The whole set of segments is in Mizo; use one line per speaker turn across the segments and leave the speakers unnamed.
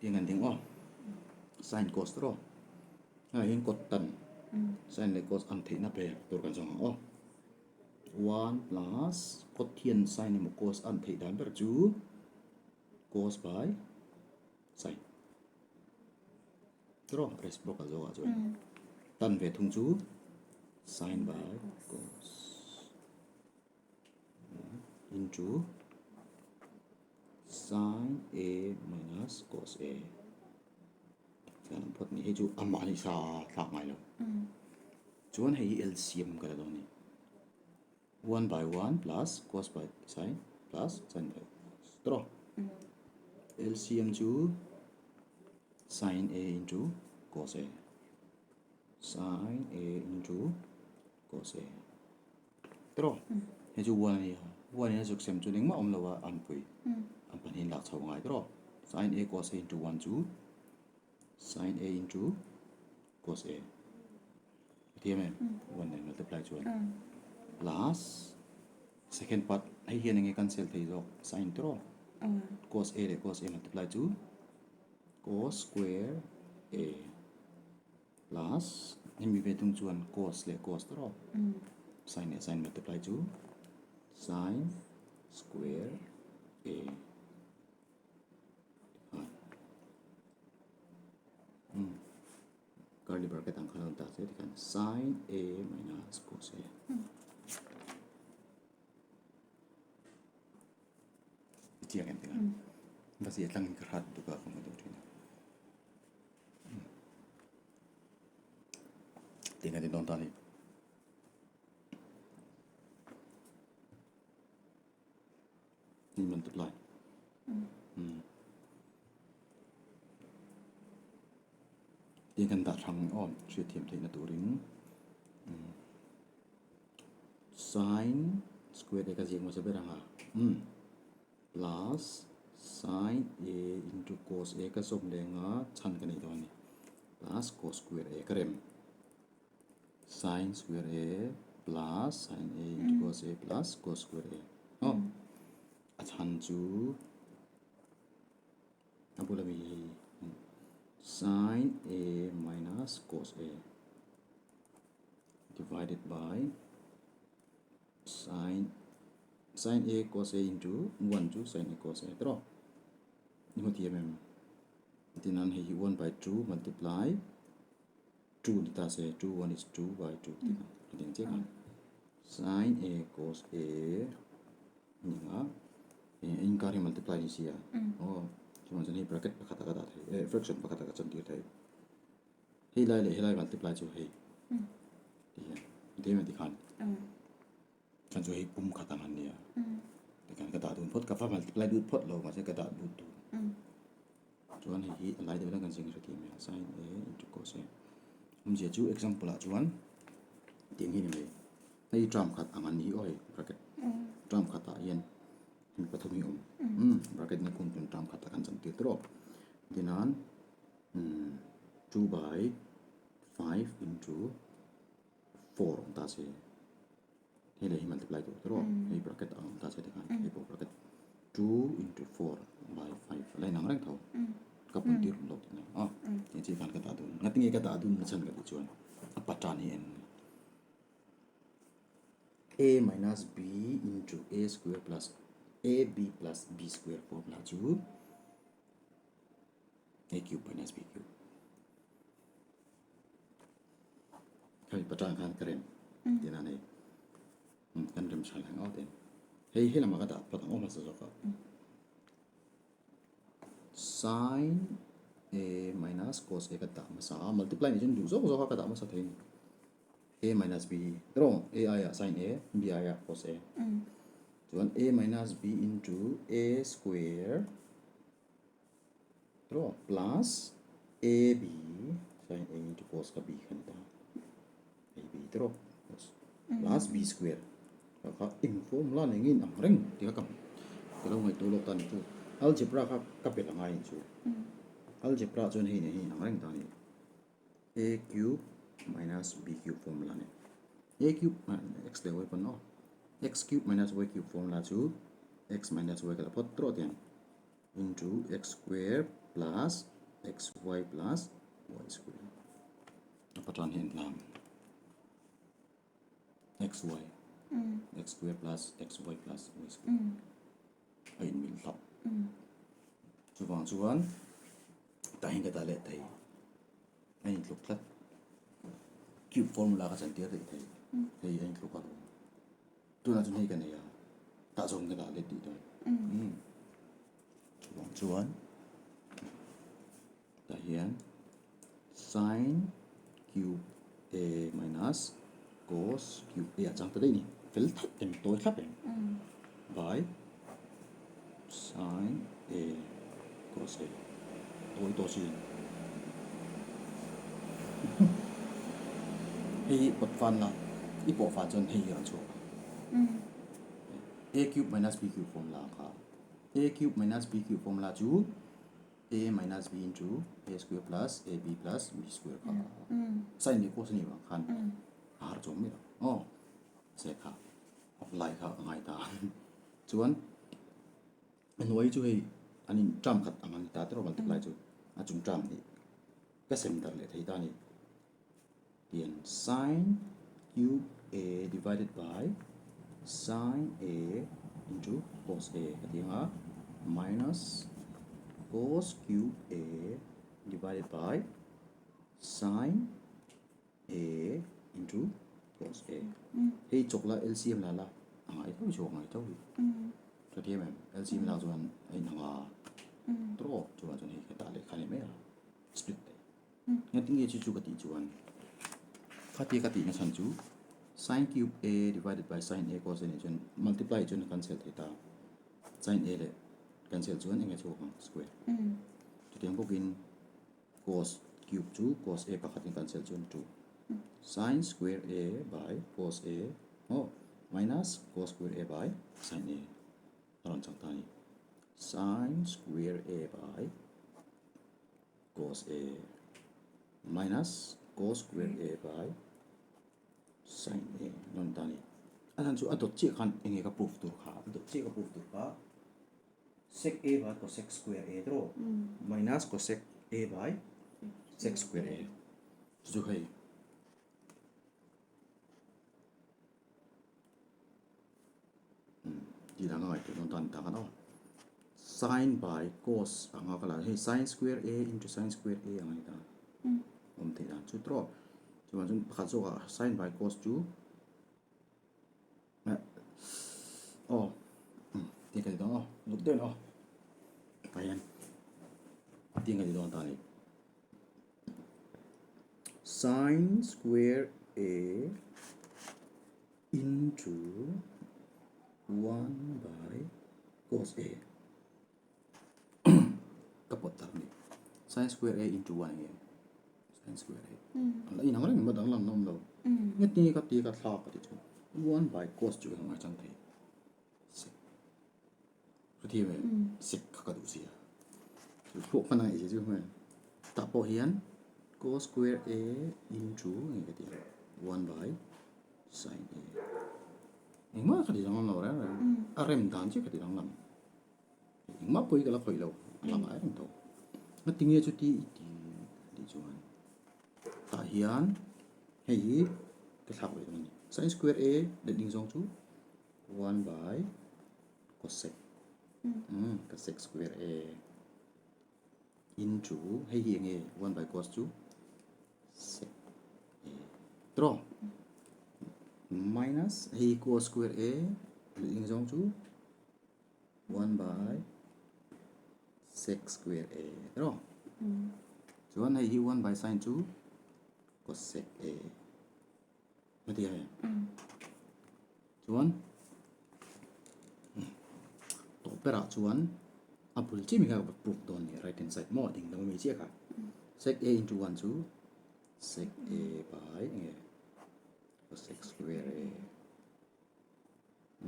Tiang an ding aw. Sin cos tawh aw. Hei hian cot tan sin leh cos ang theihna pe tur kan zawng ang aw. One plus cot hian sin emaw cos an theih dan ber chu cos by sin. Tawh aw reciprocal zawkah chuan tan ve thung chu sin by cos into Sin A minus cos A Chuan an phawt ni hei chu amah ni sa thlak ngai lo. Chuan hei hi LCM ka la dawn ni. 1 by 1 plus cos by sin plus sin by cos. Tro. LCM chu sin A into cos A. Sin A into cos A. Tiraw? Hei chu one a ni a, one in a zuk sem chuan engmah awm lo a an pui. An pahnih in lak chho ngai tiraw? Sin A cos A into one chu sin A into cos A. A thiam em? One nen multiply chuan. Plus second part hei hian enge cancel thei zawk sin tiraw? Cos A leh cos A multiply chu cos square A. Plus hemi ve thung chuan cos leh cos tawh sin leh sin multiply chu sin square a curly bracket ang khan a rawn ta che tikhan sin a minus cos a. I chiang em tikhan va zia tlangin ka hrat tuk a ka hmu duh thin a. Tingah din dawn ta ni. Ni multiply. Tin kan dah thlang aw hriat thiam theihna turin sin square te ka ziak hmasa ber ang a. Plus sin A into cos A ka zawm leh anga chhan ka nei dawn a ni. Plus cos square A ka rem. Sin square A plus sin A into cos A plus cos square A. Aw, a chhan chu a bula mi hei sin A minus cos A divided by Sin sin A cos A into 1 chu sin A cos A tawh i hmu thiam em? Tinan hei hi 1 by 2 multiply 2 ni ta se 2 1 is 2 by 2 tinan a ding chiah khan sin A cos A ni nga inkar hi multiply ni sia aw chuan chuan hei bracket pakhat ah ka dah thei eh fraction pakhat ah ka chantir thei Hei lai leh helai multiply chu hei ti hian ti hian ti khan chan chu hei pum khat ang an nia ti khan ka dah dun phawt ka va multiply dut phawt lo mahse ka dah dut dun chuan hei hi a lai deuh hian kan zing hre thei mai a sin a into cos a awmzia chu example ah chuan tiang hi ni mai hei term khat ang an ni hi aw hei bracket term khat ah hian hemi pathum hi awm bracket ni khum tun term khat ah kan chan tir tawh tinan. 2 by 5 into 4 awm ta se hei leh hi multiply tur tawh hei bracket ang awm ta se tikhan hei pawh bracket 2 into 4 by 5 a la inang reng tho ka pun tir lo tihna a hei chi khan ka dah dun ngatinge ka dah dun na chhan ka tih chuan a pattern hi en a minus b into a square plus ab plus b square formula chu A cube minus B cube. Hei patang khan ka rem. Tina nei. Kan rem tha lang aw ten. Hei he lama ka dah patang awm hmasa zawk a. Sin A minus cos A ka dah hmasa a. Multiply ni chuan duh zawk zawk a ka dah hmasa thei ni. A minus B. Wrong. A aia sin A, B aia cos A. Chuan A minus B into A square Draw plus AB sin A into cos kha B kha ni ta AB draw cos plus B square kha kha eng formula nei nge in ang reng tih kha ka ka lo ngaihtuah lawk ta ni chu algebra kha ka belh angai ni chu algebra chuan hei nen hi in ang reng ta ni A cube minus B cube formula ni A cube x leh y pawn aw x cube minus y cube formula chu x minus y ka la phawt tawh tiang. into x square plus xy plus y square. A patran hi an tlang. Xy x square plus xy plus y square. A inmil hlauh. Chuvang chuan tah hian ka dah leh thei. A intluk tlat. Cube formula ka chantir daih thei. Hei a intluk alawm. Tunah chuan hei ka nei a, tah zawng ka dah let tih dawn. Chuvang chuan tah hian sin cube a minus cos cube a a chang ta daih a ni. Fel thlap em, tawi thlap em by sin a cos a tawi tawh si. Hei hi pawt fan la, i pawh fan chuan hei hi a rawn chhuak ang. A cube minus b cube formula ang kha. A cube minus b cube formula chu a minus b into a square plus ab plus b square kha. Sin leh cos a nih vang khan a har chawm mai lo. Aw, se kha apply kha a ngai ta. Chuan A hnuai chu hei an in term khat ang a ni ta tawrh multiply chu a chung term hi ka sem darh leh thei ta a ni. Tian sin cube a divided by sin a into cos a ka ti ang a minus cos cube a divided by sin a into cos a. Hei chawk la LCM la la a ngai tho chu a ngai tho hi. Ka thiam em LCM lak chuan a inang a tawp chuan chuan hei ka tah leh kha ni mai a split daih. Engati nge chu chu ka tih chuan khatia ka tihna chhan chu sin cube a divided by sin a cos a nih chuan multiply chuan a cancel thei ta sin a leh cancel chuan enge chhuak ang square. Chutiang bawkin Cos cube chu cos a pakhatin cancel chuan 2 sin square a by cos a maw minus cos square a by sin a a rawn chang ta a ni. Sin square a by cos a minus cos square a by sin a a rawn ta a ni. A chhan chu a dawt chiah khan enge ka proof tur kha a dawt chiah ka proof tur kha. Sec a by cosec square a tawh minus cosec a by sec square a chu chu hei tih dan a ngaihtuah dawn ta a ni tak a aw sin by cos anga ka la hei sin square a into sin square a ang a ni ta awm theih dan chu tawh chuan chuan pakhat zawkah sin by cos chu Aw ti ka ti dawn aw lut deuhin aw tah hian ti ka ti dawn ta a ni sin square a into 1 by cos a ka pawt tak a ni sin square a into 1 nge sin square a an la inang reng mai danglam na awm lo nge tinge ka ti ka thlak ka ti chu 1 by cos chu ka ngai chang thei sec ka thi ve sec kha ka duh sia chu thluak hman a ngaih zia chu hmel tah pawh hian cos square a into nge ka ti 1 by sin a engmah ka ti danglam lo reng reng a rem dan chiah ka ti danglam. Engmah pawh hi ka la khawih lo, a la ngai reng tho. A tinge chu ti i ti tih chuan tah hian hei hi ka thlak leh dawn a ni. Sin square a letling zawng chu 1 by cosec cosec square a into hei hi enge 1 by cos chu sec a tawh minus hei hi cos square a letling zawng chu 1 by sec square a ro chuan hei hi 1 by sin chu cosec a heti a chuan tawh berah chuan a bul chiah mi kha ka proof dawn ni right hand side maw ding lam ami chiah kha sec a into 1 chu sec a by enge cosec square a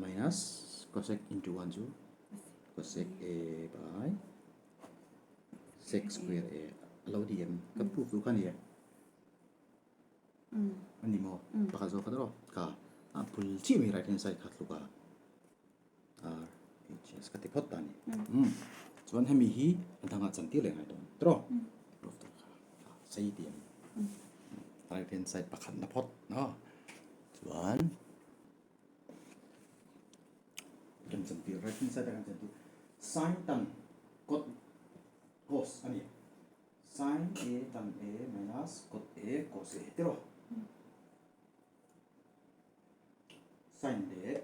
Minus cosec into 1 chu cosec a by sec square a a lo di em ka proof duh kha ni e a ni maw pakhat zawk kha tawh ka a bul chiah mai right hand side kha tluk a r h s ka ti phawt ta a ni. Chuan hemi hi a dangah chantir leh ngai dawn tawh. Proof tur kha sei ti a ni. Right hand side pakhatna phawt a chuan kan chantir right hand side a kan chantir sin tan cot cos a ni. Sin A tan A minus cot A cos A tiraw. Sin leh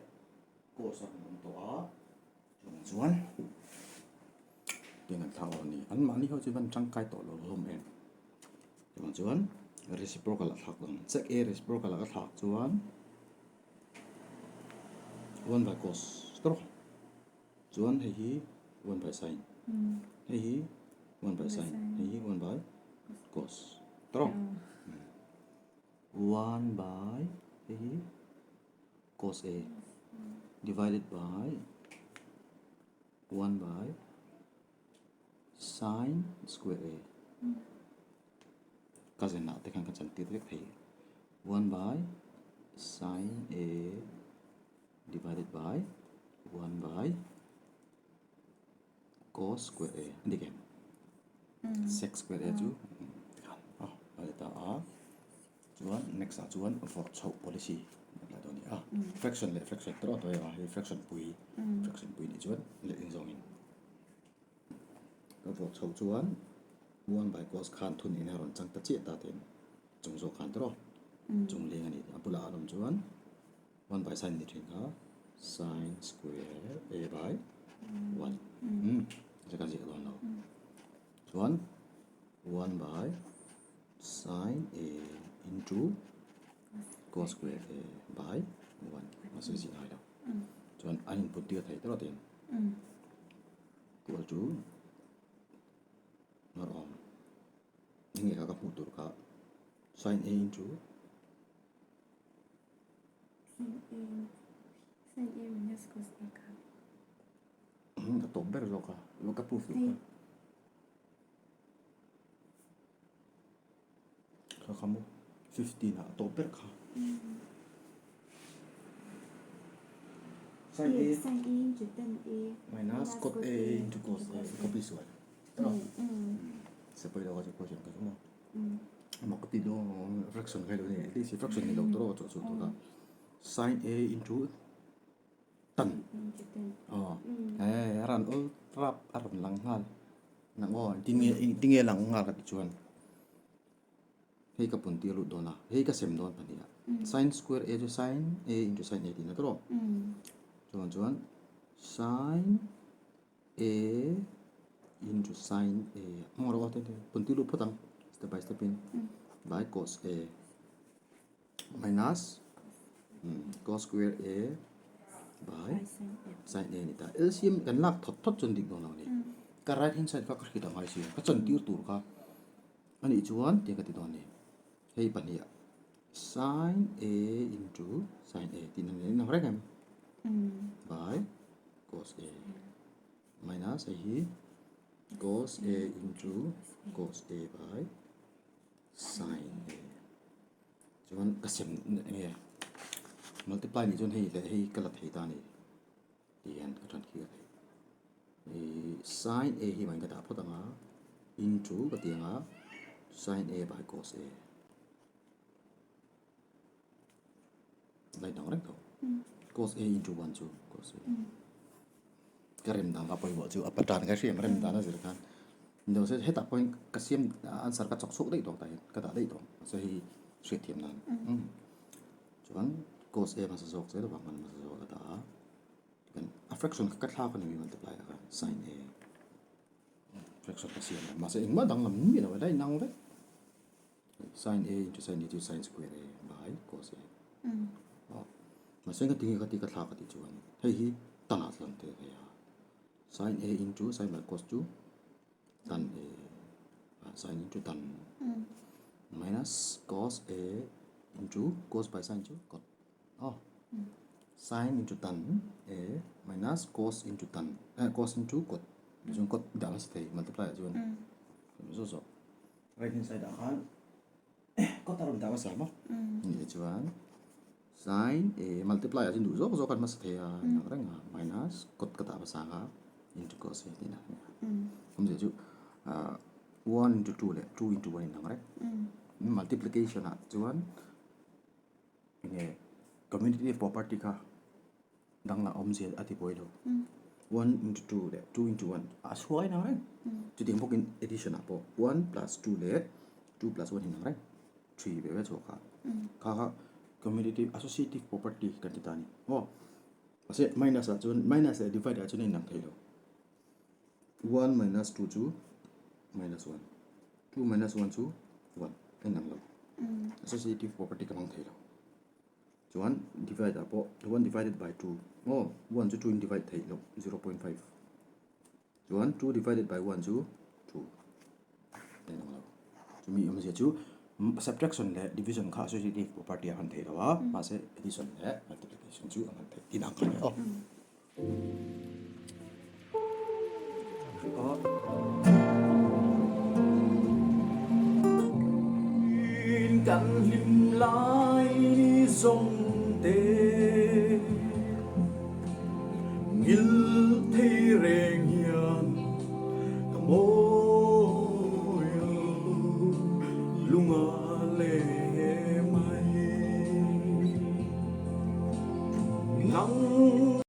cos a rawn awm tawh a chuvang chuan tiang an thla awh a ni. Anmahni ho chu van tangkai tawh lo hlawm em. Chuvang chuan reciprocal a thlak ang. Check A reciprocal a ka thlak chuan 1 by cos tawk. Chuan hei hi 1 by sin. Hei hi 1 by sin. Hei hi 1 by cos. Tawk. 1 by hei hi cos A divided by 1 by sin square A. Ka zenah te khan ka chantir vek thei. 1 by sin A divided by 1 by cos square A. An dik em? Sec square A chu tikhan a a ni ta a. Chuan next ah chuan vawrh chhoh policy kan la dawn a ni a. Fraction leh fraction te erawh a hnuai a, hei fraction pui fraction pui nih chuan leh inzawngin ka vawrh chhoh chuan 1 by cos khan thun in a rawn chang ta chiah ta ten chung zawk khan te erawh chung leng a ni. A bulah an awm chuan 1 by sin ni thin kha sin square a by 1 zia ka ziah dawn lo. Chuan 1 by sin a into cos square a by 1 mahse ziah ngai lo. Chuan an input tir thei tawh tin equal to a awm eng nge kha ka hmuh tur kha sin a into
Sin A sin A minus cos A kha.
A tawp ber zawk a, ka proof duh kha. Kha kha maw 15 ah a tawp ber kha. Sin A
Sin A into tan A
minus cot A into cos A copy sual. Sepawi lo ka chu question ka chu maw. Amah ka ti dawn fraction kha ilo ni at least fraction ni lo tur aw chu chu tur kha sin A into tan aw eh a ran awl rap a rawn lang nghal nang aw engtin nge engtin nge lang nghal ka ti chuan hei ka pun tir lut dawn a hei ka sem dawn pahnih ah sin square A chu sin A into sin A tihna tur aw chuan chuan sin A into sin A hmang rawh aw te te pun tir lut phawt ang step by step in by cos A minus cos square A by sin A ni ta LCM kan lak thawt thawt chuan dik dawn lo a ni ka right hand side kha ka hrit ang ngai si ka chan tir tur kha a nih chuan tiang ka ti dawn a ni hei pahnih ah sin A into sin A tih na ni ang reng em by cos A minus hei hi cos A into cos A by sin A chuan ka sem enge multiply nih chuan hei leh hei ka la thei ta a ni ti hian ka tan khi ka thei ih sin A hi mah in ka dah phawt ang a into ka ti ang a sin A by cos A. Lai dang reng tho. Cos A into 1 chu cos A. Ka rem dan ka pawimawh chu a patan ka hriam rem dan a zir khan. Ni se hetah pawhin ka siam answer ka chawk chhuak daih tawh tah hian ka dah daih tawh. Mahse hei hriat thiam nan. Chuan cos A hmasa zawk zel avang khan hmasa zawk a dah a. Tichuan a fraction kha ka thlak a ni mai multiply ah khan sin A. Fraction ka siam a mahse engmah danglam miah lo a la inang vek. Sin A into sin A chu sin square A by cos A. Aw. Mahse ka tinge ka ti ka thlak ka tih chuan hei hi tan ah chuan te hei a. Sin A into sin by cos chu tan A sin into tan minus cos A into cos by sin chu cot. Aw. Sin into tan A minus cos into tan cos into cot. Chuan cot dah hmasa thei multiply ah chuan. Zawh zawh. Right hand side ah khan kawt a rawn dah hmasa maw? Nih chuan sin A multiply ah chuan duh zawk zawk a hmasa thei a inang reng a minus kawt ka dah hmasa kha. Into cos A tihna a ni a. Awmzia chu 1 into 2 leh 2 into 1 inang reng. Multiplication ah chuan enge commutative property kha danglah awmzia a ti buai lo. 1 into 2 leh 2 into 1 a chhuak inang reng. Chutiang bawkin addition ah pawh 1 plus 2 leh 2 plus 1 inang reng. 3 ve ve chhuak a. Kha kha commutative associative property kan ti ta a ni. Aw. Mahse minus ah chuan minus leh divide ah chuan a inang thei lo. 1 minus 2 chu minus 1. 2 minus 1 chu 1 a inang lo. Associative property ka hmang thei lo. Chuan divide ah pawh 1 divided by 2 aw 1 chu 2 in divide theih loh 0.5. Chuan 2 divided by 1 chu 2 a inang lo. Chumi awmzia chu subtraction leh division kha associative property a hman theih lo a, mahse addition leh multiplication chu a hman theih tihna ang kha a ni aw.
Kan hlim lai ni zawng te. Ngil thei reng hi.